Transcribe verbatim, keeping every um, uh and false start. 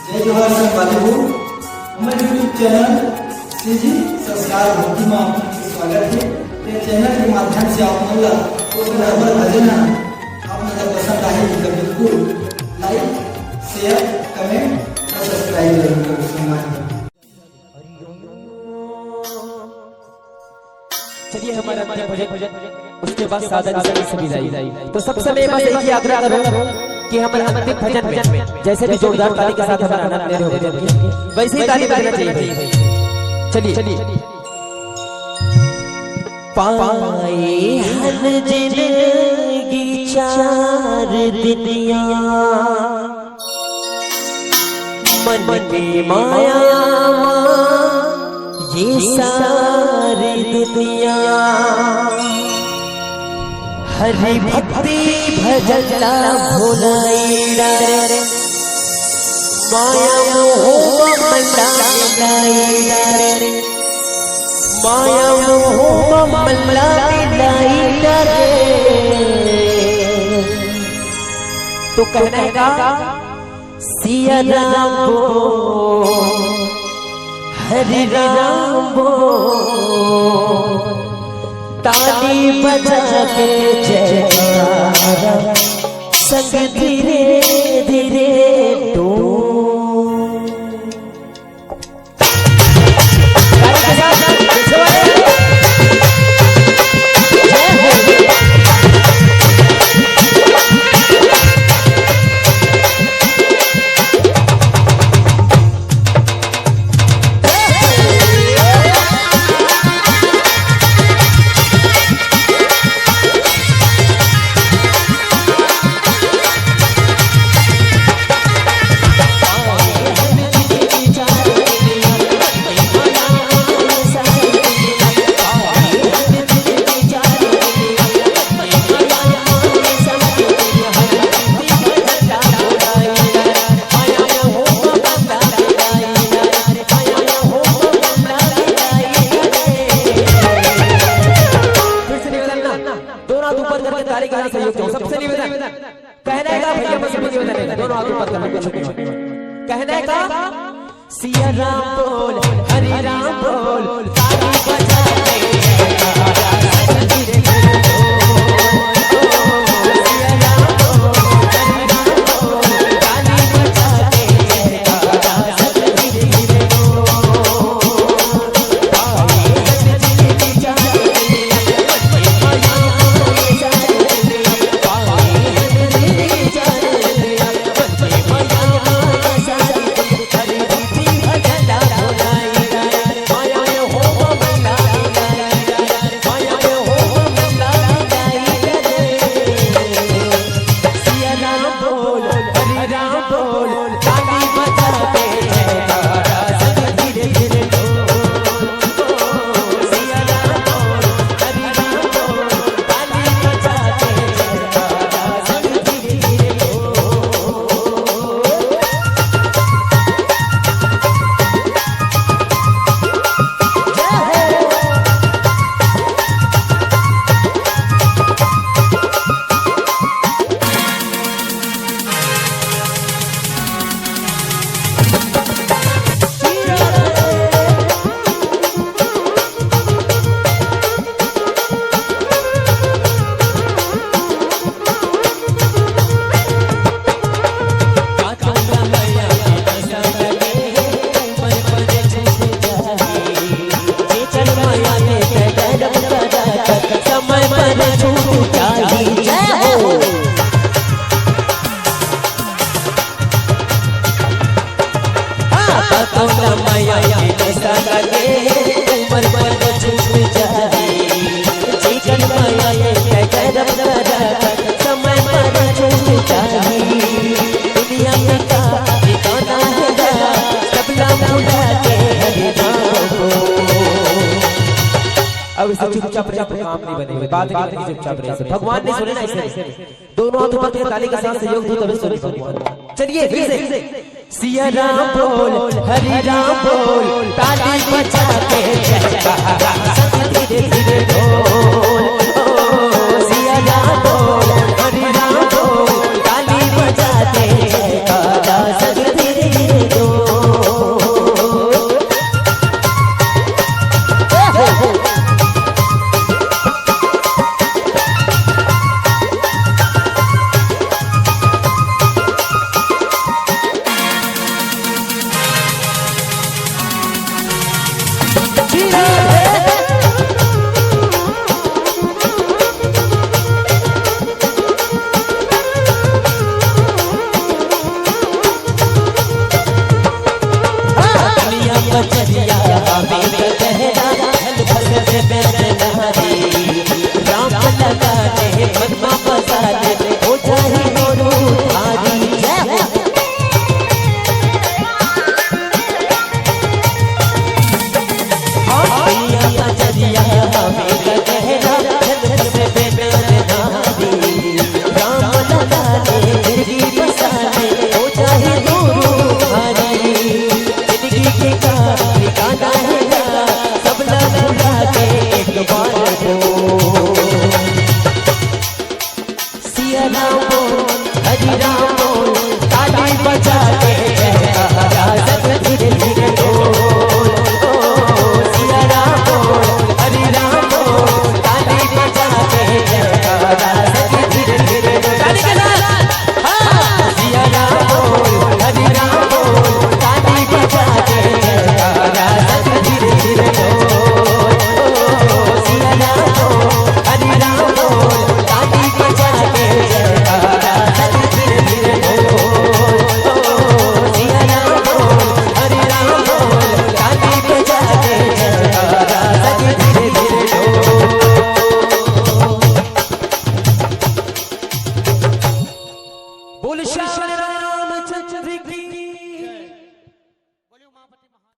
जय जोहार संगवारी हो, हमर YouTube चैनल सीजी संस्कार भक्ति में आप मन के स्वागत हे। ये चैनल के माध्यम से आप मन ला अगर हमर भजन ह आप मन ला पसंद आही तो बिल्कुल like, share, comment और subscribe जरूर करो संगवारी। चलिए हमारा अंतिम भजन, उसके बाद साधन की सभी लाई। तो सबसे मैं बस एक ही आग्रह करूं कि हमारे अंतिम भजन में जैसे भी जोरदार ताली के साथ हमारा आनंद ले रहे हो भजन की, वैसे ही ताली बजना चाहिए। चलिए, चलिए। पाए हन जिनगी चार दुनिया, मन में माया मा ये सारी दुनिया। हरि भक्ति भजन ला भुलाई डारे, माया मोह मा मन ला मिलाई डारे, माया मोह मा मन ला मिलाई डारे। तो कहना है का? सिया राम बोल, हरि राम बोल, ताली बजा के जयकारा, संग धीरे धीरे डोल। फिर से निवेदन ना, दोनों हाथ ऊपर करके ताली के साथ सहयोग चाहूं। सबसे निवेदन, कहना है का भैया, बस निवेदन है, दोनों हाथ ऊपर करके कुछ नहीं होगा। कहना है का? सिया राम बोल, हरि राम बोल, ताली बजा के जयकारा, संग धीरे धीरे बोल। सिया राम बोल, हरि राम बोल, ताली बजा के जयकारा, संग धीरे धीरे बोल। समय पर छूट जाही। जय हो। हाँ, पतो न मया के नशा लगे, उम्र पर छूट जाही। जीवन मया के गरम गरम, समय पर छूट जाही। दुनिया में का ठिकाना है, सब नाम भुला के हरि नाम को। अब इसे चुपचाप रहे, काम नहीं बनेगा। बात नहीं बनेगी, चुपचाप रहे। भगवान नहीं सुने ना इसे। दोनों हाथ ऊपर के ताली के साथ सहयोग दो, तभी सुने भगवान। चलिए फिर से। सिया राम बोल, हरि राम बोल, ताली बजा के जयकारा, संग धीरे धीरे बोल।